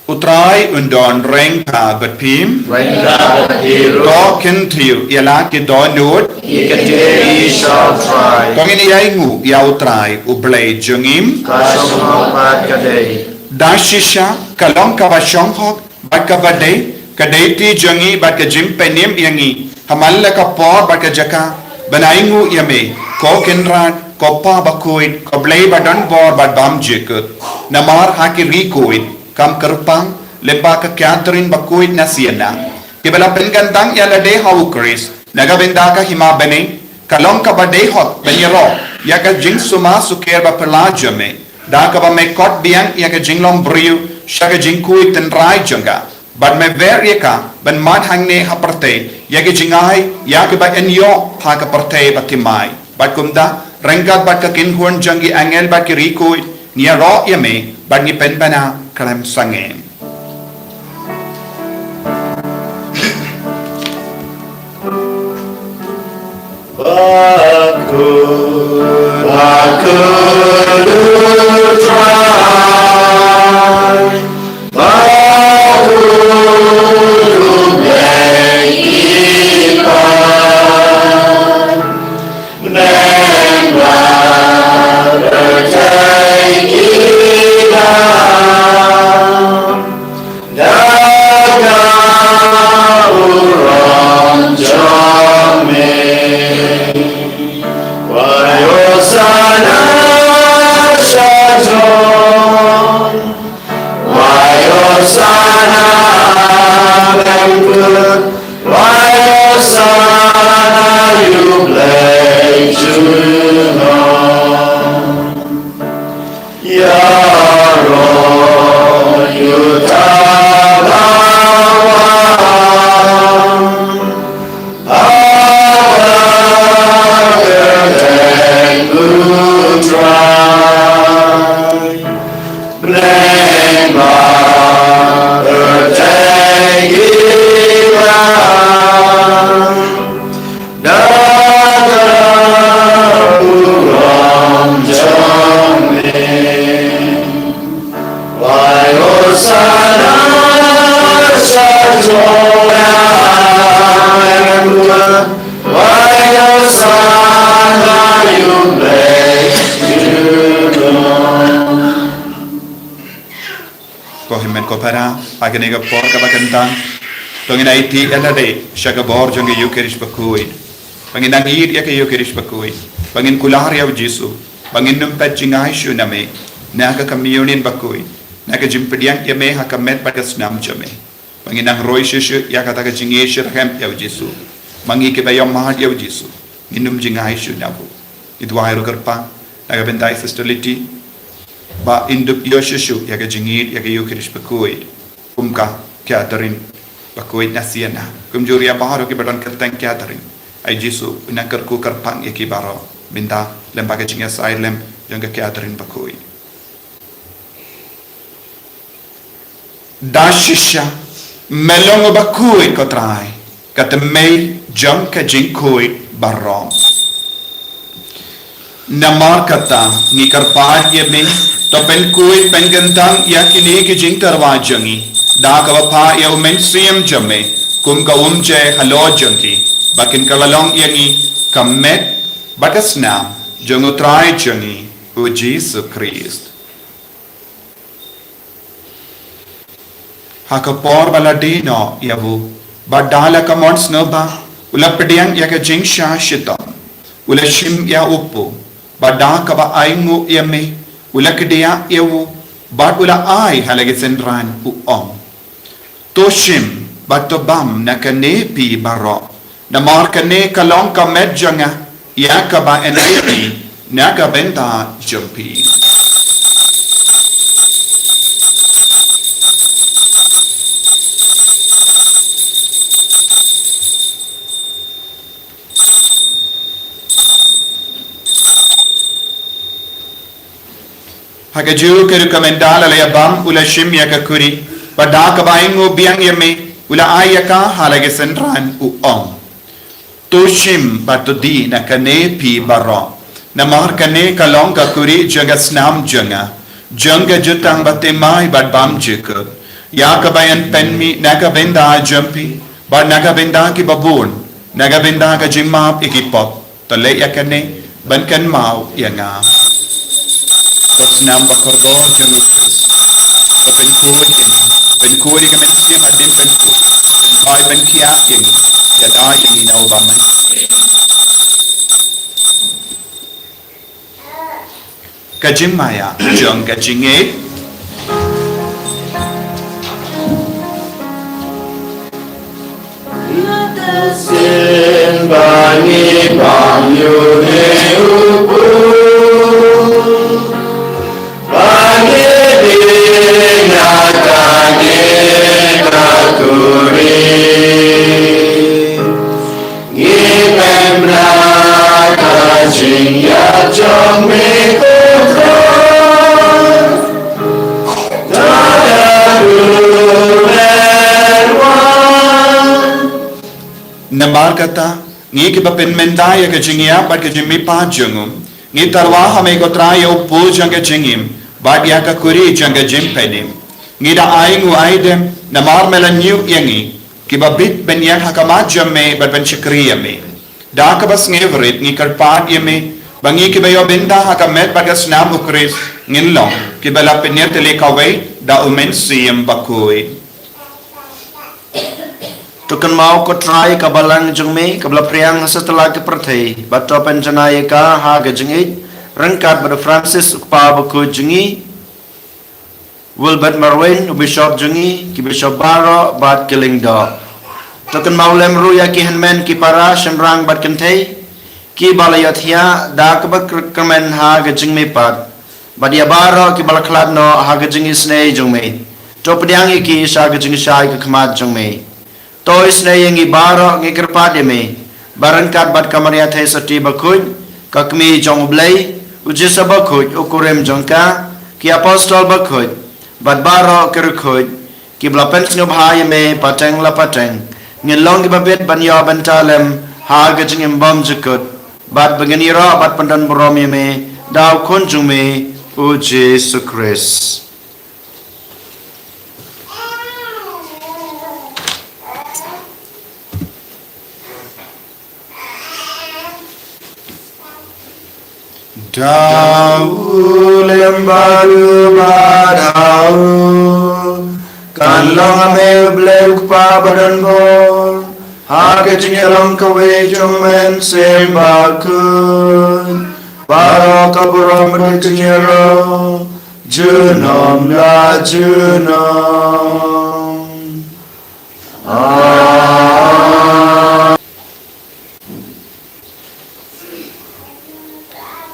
U Trai un don ryngkat bad phi. Ryngkat bad phi ruh. To kyntiew ïa la ki dohnud. Ki kyntiew sha U Trai. To ngin ïa ainguh ïa U Trai U Blei jong ngi. Ka shong hok bad ka dei. Da shisha ka long kaba shong hok bad kaba dei, ka dei ti jong ngi bad ka jingpynim ïa ngi ha man la ka por bad ka jaka ban ainguh ïa me, ko Kynrad, ko Pa bakhuid, ko Blei badonbor bad bymjukut. Namar ha ki riewkhuid, kam kyrpang lyngba ka Catherine bakhuid na Siena, kiba la pynkyntang ïa lade ha U Khrist na ka bynta ka hima bneng, ka long kaba dei hok ban ïaroh ïa ka jingsumar sukher baphylla jong me, da kaba me khot biang ïa ka jinglong briew sha ka jingkhuid tynrai jong ka. Bad me wer ïa ka ban mad hangne ha pyrthei ïa ki jingai ïa kiba yn ïoh ha ka pyrthei bathymmai. Bad kumta ryngkat bad ka kynhun jong ki angel bad ki riewkhuid, ngi ïaroh ïa me bad ngi pynbna khlem sangeh. Bakhuid, bakhuid U Trai, bakhuid U Ko para, ha kane ka por kaba kyntang, to ngin aiti ïa lade sha ka bor jong ka Ïukharist bakhuid. Ba ngin nang ïeit ïa ka Ïukharist bakhuid, ba ngin kular ïa u Jisu, ba ngin nym peit jngai shuh na me, na ka communion bakhuid, na ka jingpdiang ïa me ha ka met bad ka snam jong me. Ba ngin nang roi shuh shuh ïa kata ka jingïeit shitrhem ïa u Jisu. Ma ngi kiba ïohmad ïa u Jisu, ngin nym jngai shuh na u. Ngi duwai ruh kyrpang na ka bynta i Sister Liti, ba in dup ïoh shuh shuh ïa ka jingïeit ïa ka Ïukharist bakhuid, kum ka Catherine bakhuid na Siena. Kumjuh ruh ïa baroh kiba don kyrteng Catherine, ai Jisu un nang kyrkhu kyrpang ïa ki baroh mynta lem bad ka jingïasaid lem jong ka Catherine bakhuid. Da shisha me long uba khuid, ko Trai, ka tymmen jong ka jingkhuid baroh. Namar kata ngi kyrpad ïa me, to pynkhuid pynkyntang ïa kine ki jingtyrwa jong ngi da kaba phah ïa u Mynsiem jong me kum ka umjai halor jong ki, ba kin kylla long ïa ngi ka met bad ka snam jong u Trai jong ngi, u Jisu Khrist. Ha ka por ba la die noh ïa u, bad da la ka mon sngewbha u la pdiang ïa ka jingshah shitom, u la shim ïa u kpu, bad da kaba ainguh ïa me u la kdiah ïa u, bad u la ai ha la ki synran, u ong: To shim bad to bam na kane phi baroh, namar kane ka long ka met jong nga, ïa kaba yn ai phi na ka bynta jong phi. Ha kajuh ka rukom, ynda la ïa bam, u la shim ïa ka kuri, bad da kaba ainguh biang ïa me u la ai ïa ka ha la ki synran, u ong: To shim bad to die na kane phi baroh, namar kane ka long ka kuri jong ka snam jong nga, jong ka jutang bathymmai bad bymjukut, ïa kaba yn pynmih na ka bynta jong phi bad na ka bynta kiba bun, na ka bynta ka jingmap ïa ki pop. To leh ïa kane ban kynmaw ïa nga. Ka snam bakordor jong u Khrist, ka pynkhuid ïa ngi, pynkhuid ïa ka mynsiem hadien pynkhuid, pynphai pynkhiah ïa ngi, ïada ïa ngi na u bymman. Ka jingmaïa jong ka jingïeit. Sien ba ngi bam ïa une u kpu, ba ngi die na kane ka kuri. Ngi pynbna ka jingïap jong me, ko Trai, da ka dur me wan. Namar kata, ngi kiba pynmynta ïa ka jingïap bad ka jingmihpat jong u, ngi tyrwa ha me, ko Trai, ïa u kpu jong ka jingim bad ïa ka kuri jong ka jingpynim. Ngi da ainguh aidem namar me la ñiuh ïa ngi, kiba bit ban ïeng ha khmat jong me bad ban shakri ïa me. Da kaba sngewrit ngi kyrpad ïa me, ba ngi kiba ïoh bynta ha ka met bad ka snam u Khrist, ngin long kiba la pynïatylli kawei da u Mynsiem Bakhuid. To kynmaw, ko Trai, ka balang jong me kaba la phriang ha satlak ka pyrthei, bad to pynjanai ïa ka ha ka jingïeit, ryngkat bad u Francis u kpa bakhuid jong ngi, Wilbert Marwein u bishop jong ngi, ki bishop baroh bad ki lyngdoh. To kynmaw lem ruh ïa ki hynmen ki para shynrang bad kynthei, kiba la ïohthiah da kaba kyrkyrmen ha ka jingmihpat, bad ïa baroh kiba la khlad noh ha ka jingisynei jong me. To pdiang ïa ki sha ka jingshai ka khmat jong me. To isynei ïa ngi baroh, ngi kyrpad ïa me, ba ryngkat bad ka Maria Theisotti bakhuid, ka Kmie jong u Blei, u Joseph bakhuid u kurim jong ka, ki apostol bakhuid, bad baroh ki riewkhuid, kiba la pynsngewbha ïa me pateng la pateng, ngin long kiba bit ban ïoh bynta lem ha ka jingim bymjukut, bad ba ngin ïaroh bad pyndonburom ïa me da u Khun jong me, u Jisu Khrist. Da u lem bad u ba da u, Kan long ha me, Blei u Kpa ba don bor, ha ka jingïalam kawei jong u Mynsiem Bakhuid, baroh ka burom bad ka jingïaroh junom la junom. Amen.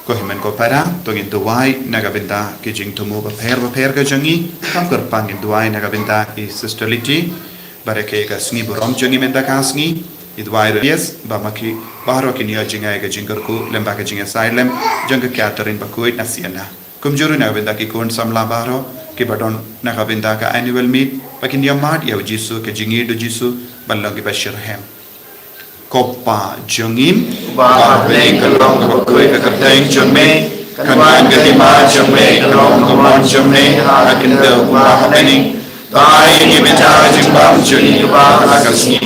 Ko hynmen ko para, to ngin duwai na ka bynta ki jingthmu bapher bapher ka jong ngi. Kam kyrpang ngin duwai na ka bynta i Sister Liti, ba da ka sngi burom jong ngi mynta ka sngi. I duwai ruh, yes, ba ma ki baroh kin ïoh jngai ka jingkyrkhu lem bad ka jingïasaid lem jong ka Catherine Bakhuid na Sienna. Kumjuh ruh na ka bynta ki khun samla baroh kiba don na ka bynta ka annual meet, ba kin ïa mad ïa u Jisu, ka jingïeit u Jisu, ban long kiba shitrhem. Ko Pa jong ngi, uba ha bneng, ka long kaba khuid ka kyrteng jong me, kan wan ka hima jong me, kan long ka mon jong me ha ka khyndew kumba ha bneng. To ai ïa ngi mynta ka jingbam jong ngi kaba ha ka sngi,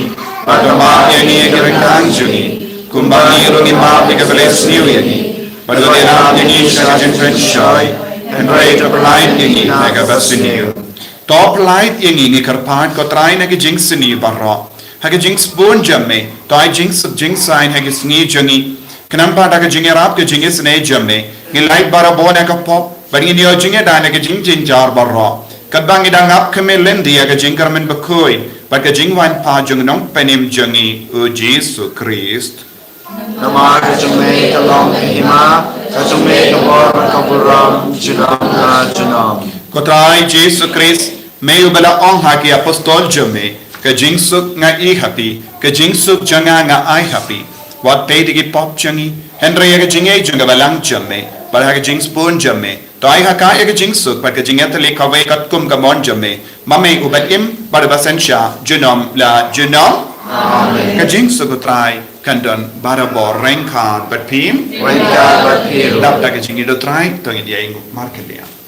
bad to map ïa ngi ki ryngkang jong ngi, kumba ngi ruh ngi map ïa kiba leh sniew ïa ngi, bad to ïalam ïa ngi sha ka jingpynshoi, hynrei to pyllait ïa ngi na kaba sniew. To pyllait ïa ngi, ngi kyrpad ko Trai, na ki jingsniew baroh. Ha ka jingsbun jong me, to ai jingsuk jingsaiñ ha ki sngi jong ngi. Khnang ba da ka jingïarap ka jingisynei jong me, ngin lait barabor na ka pop, bad ngin ïoh jingïada na ki jingjynjar baroh, katba ngi dang ap khmih lynti ïa ka jingkyrmen bakhuid bad ka jingwan pat jong u Nongpynim jong ngi, u Jisu Khrist. Namar ka jong me ka long ka hima, ka jong me ka bor bad ka burom junom la junom. Ko Trai Jisu Khrist, me uba la ong ha ki apostol jong me, ka jingsuk nga ai ha phi, ka jingsuk jong nga nga ai ha phi. Wat peit ïa ki pop jong ngi, hynrei ïa ka jingïeit jong ka balang jong me, bad ha ka jingsbun jong me, to ai ha ka ïa ka jingsuk bad ka jingïatylli kawei katkum ka mon jong me, ma me uba im bad uba synshar junom la junom. Amen. Ka jingsuk u Trai kan don barabor ryngkat bad phi. Ryngkat bad phi ruh. Dap da ka jingïeit u Trai, to ngin ïa ïeng markylliang.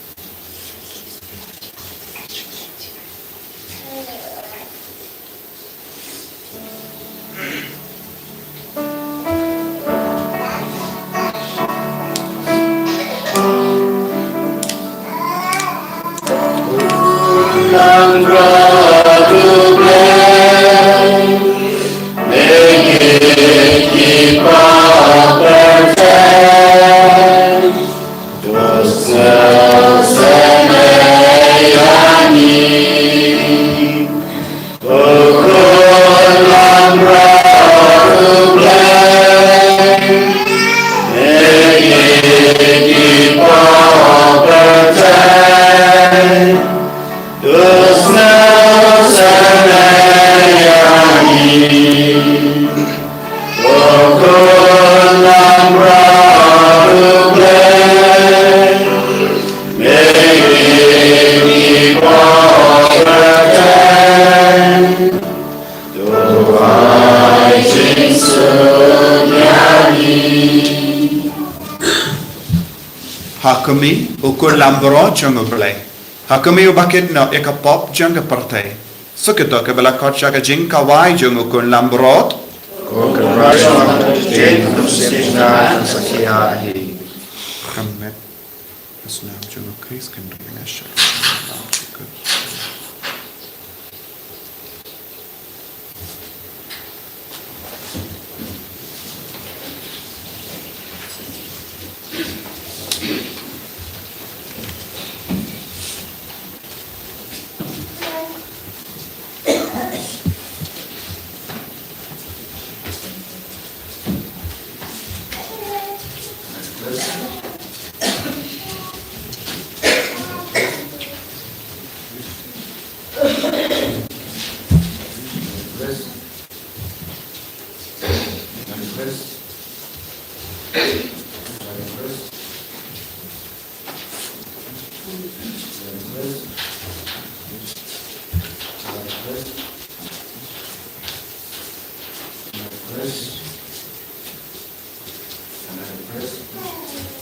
Ha khmih, u Khun Lambrot jong U Blei. Ha khmih, uba kit noh ïa ka pop jong ka pyrthei. Sa kito kiba la khot sha ka jingkawei jong u Khun Lambrot. Ko Kynrad, sngewbha ïa ngi, ngi sngewbha ïa ngi. Ka met ka snam jong u Khrist kan ri nga sha.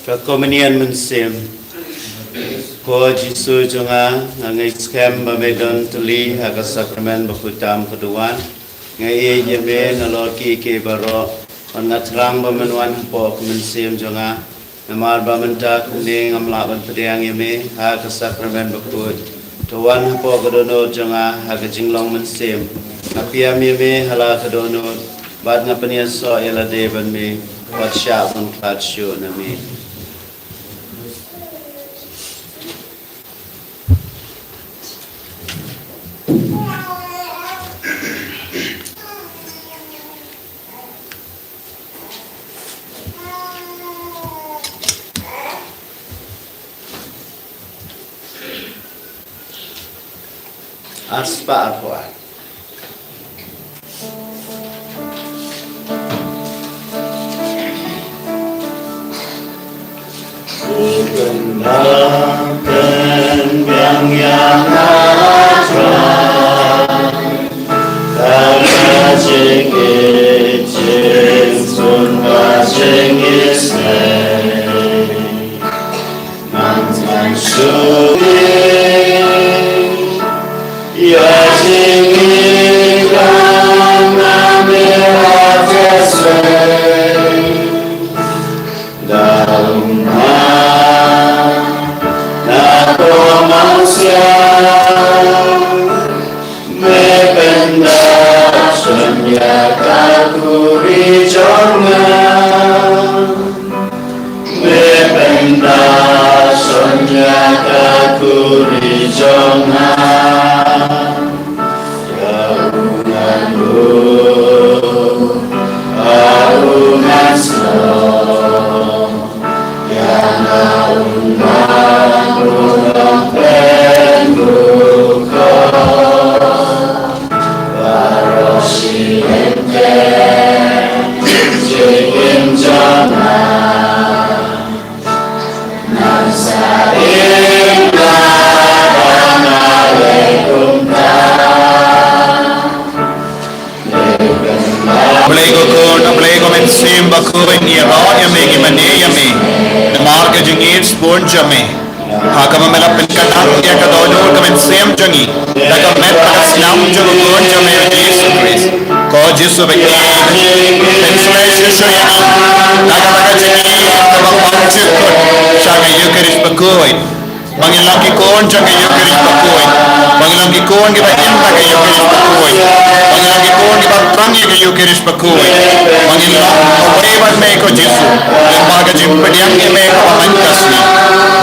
Ka Komunion Mynsiem. Ko Jisu jong nga, nga ngeit skhem ba me don tylli ha ka sakramen bakhuid tam ka duwan. Nga ïeit ïa me nalor kiei kiei baroh. Bad nga thrang ba men wan hapoh ka mynsiem jong nga. Namar ba mynta kumne ngam lah ban pdiang ïa me ha ka sakramen bakhuid. To wan hapoh ka dohnud jong nga ha ka jinglong mynsiem. Nga pdiang ïa me ha la ka dohnud, bad nga pynïasoh ïa lade ban me, wat shah ban khlad shuh na me. Ar spah arphew ar. Pynbiang ïa nga, Trai, da ka jingïeit, jingsngewbha, jingisynei. Ngan sngewthuh ïa jingïeit jong nga, me la ïasyrdoh. Dang ma na ko mangsia, me pyndah shon ïa ka khuri jong nga. Me pyndah shon ïa ka khuri jong nga. Ïa u ngan buh, ïa u ngan sngew, ïa nga u ngan buh, ngan pynduh ko. Baroh shi lynter jingim jong nga. Blei ko Khun, Blei ko Mynsiem Bakhuid, ngi ïaroh ïa me, ngi mane ïa me. Namar ka jingïeit sbun jong me. Ha kaba me la pynkyntang ïa ka dohnud ka mynsiem jong ngi da ka met bad ka snam jong u Khun jong me u Jisu Khrist. Ko Jisu ba ïeit, pynsleh shisha ïa ngi da kata ka jingïeit kaba pang jingkut sha ka Ïukharist bakhuid. Ba ngin long ki khun jong ka Ïukharist bakhuid. Ba ngin long ki khun kiba im da ka Ïukharist bakhuid. Ba ngin long ki khun kiba thrang ïa ka Ïukharist bakhuid. Ba ngin long kawei bad me ko Jisu. Lyngba ka jingpdiang ïa me kaba man ka sngi.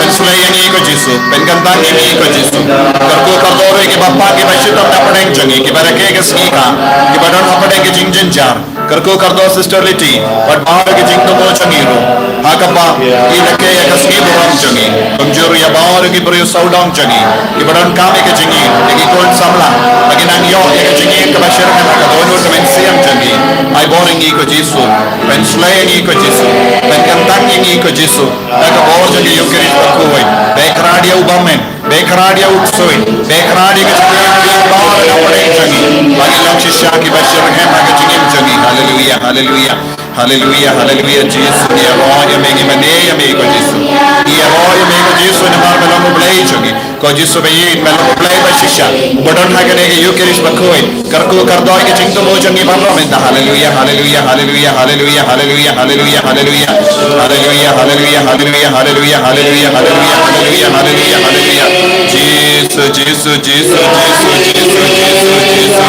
Pynsleh ïa ngi ko Jisu. Pynkyntang ïa ngi ko Jisu. Kyrkhu kyrdoh ruh ïa kiba pang, kiba shitom hapdeng jong ngi, kiba rakhe ka sngi ka, kiba don hapdeng ka jingjynjar. Kyrkhu kyrdoh Sister Liti bad baroh ki jingthmu jong ngi ruh, ha kaba ki rakhe ïa ka sngi burom jong ngi. Kumjuh ruh ïa baroh ki briew sawdong jong ngi kiba donkam ïa ka jingïeit, ïa ki khun samla ba kin nang ïoh ïa ka jingïeit kaba shyrkhei ha ka dohnud ka mynsiem jong ngi. Ai bor ïa ngi ko Jisu. Pynsleh ïa ngi ko Jisu. Pynkyntang ïa ngi ko Jisu da ka bor jong ka Ïukharist bakhuid. Beh kyrhai ïa u bymman. Beh kyrhai ïa u ksuid, beh kyrhai ïa ka jingim, ïa baroh na pdeng jong ngi. Ba ngin long shisha kiba shyrkhei ha ka jingim jong ngi. Haleluia, haleluia, haleluia, haleluia. Jisu, ngi ïaroh ïa me, ngi mane ïa me ko Jisu. Ngi ïaroh ïa me ko Jisu namar me long U Blei jong ngi. Ko Jisu ba ïeit, me long U Blei ba shisha, ba don ha kane ka Ïukharist bakhuid. Kyrkhu kyrdoh ïa ki jingthmu jong ngi baroh mynta. Haleluia, haleluia, haleluia, haleluia, haleluia, haleluia, haleluia. Haleluia, haleluia, haleluia, haleluia, haleluia, haleluia, haleluia, haleluia, haleluia. Jisu, Jisu, Jisu, Jisu, Jisu, Jisu, Jisu.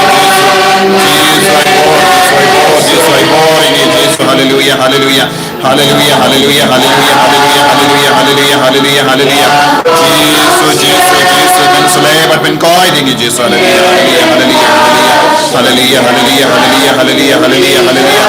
Jisu, ai bor, Jisu, ai bor, Jisu, ai bor ïa ngi, Jisu. Haleluia, haleluia. Haleluia, haleluia, haleluia, haleluia, haleluia, haleluia, haleluia, haleluia. Jisu, Jisu, Jisu, pynsleh bad pynkoit ïa ngi Jisu. Haleluia, haleluia, haleluia, haleluia. Haleluia, haleluia, haleluia, haleluia, haleluia, haleluia.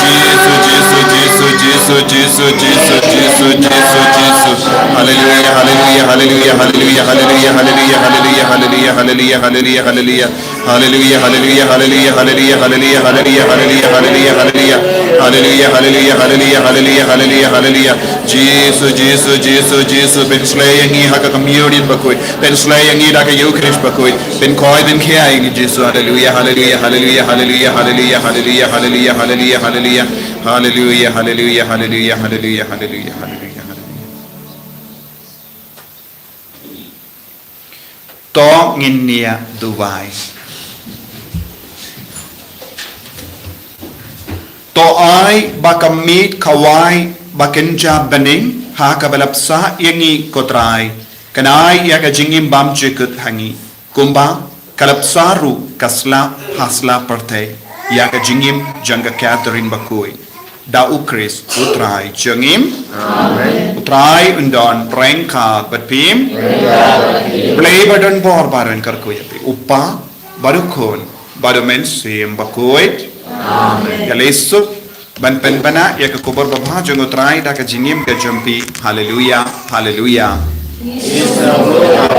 Jisu, Jisu, Jisu, Jisu, Jisu, Jisu, Jisu, Jisu, Jisu. Haleluia, haleluia, haleluia, haleluia, haleluia, haleluia, haleluia, haleluia, haleluia, haleluia, haleluia. Haleluia, haleluia, haleluia, haleluia, haleluia, haleluia, haleluia, haleluia, haleluia. Haleluia, haleluia, haleluia, haleluia, haleluia, haleluia. Jisu, Jisu, Jisu, Jisu, pynsleh ïa ngi ha ka communion bakhuid. Pynsleh ïa ngi da ka Ïukharist bakhuid. Pynkoit pynkhia ïa ngi Jisu. Haleluia, haleluia, haleluia, haleluia, haleluia, haleluia, haleluia, haleluia, haleluia. Haleluia, haleluia, haleluia, haleluia, haleluia, haleluia, haleluia. To ngin ïa duwai. To ai ba ka miet khawai ba kynja bneng ha kaba la bsa ïa ngi ko Trai. Kan ai ïa ka jingim bymjukut ha ngi. Kumba ka la bsa ruh ka sla ha sla pyrthei ïa ka jingim jong ka Catherine bakhuid. Da U Khrist U Trai jong ngi. Amen. U Trai un don ryngkat bad phi. Blei ba don bor ba don kyrkhu ïa phi. U Kpa bad U Khun bad U Mynsiem Bakhuid. Amen. Ïa lei suk ban pynbna ïa ka khubor babha jong U Trai da ka jingim ka jong phi. Haleluya, haleluya. Haleluya,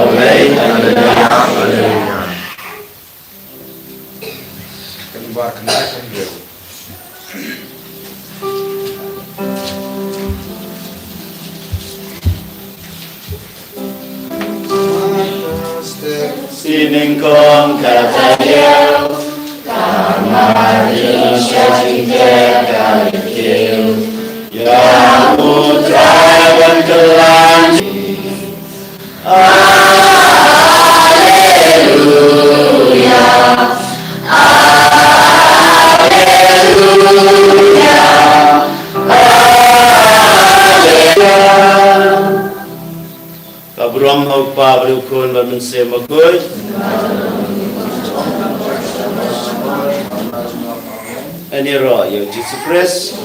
haleluya. Sining kong kata yau, kamari shati te kali kiu. Ya U Trai ban kelang. Haleluya. Haleluya. Haleluya. Ka burom ha U Kpa bad U Khun bad U Mynsiem Bakhuid. Ngi ïaroh ïa U Jisu Khrist.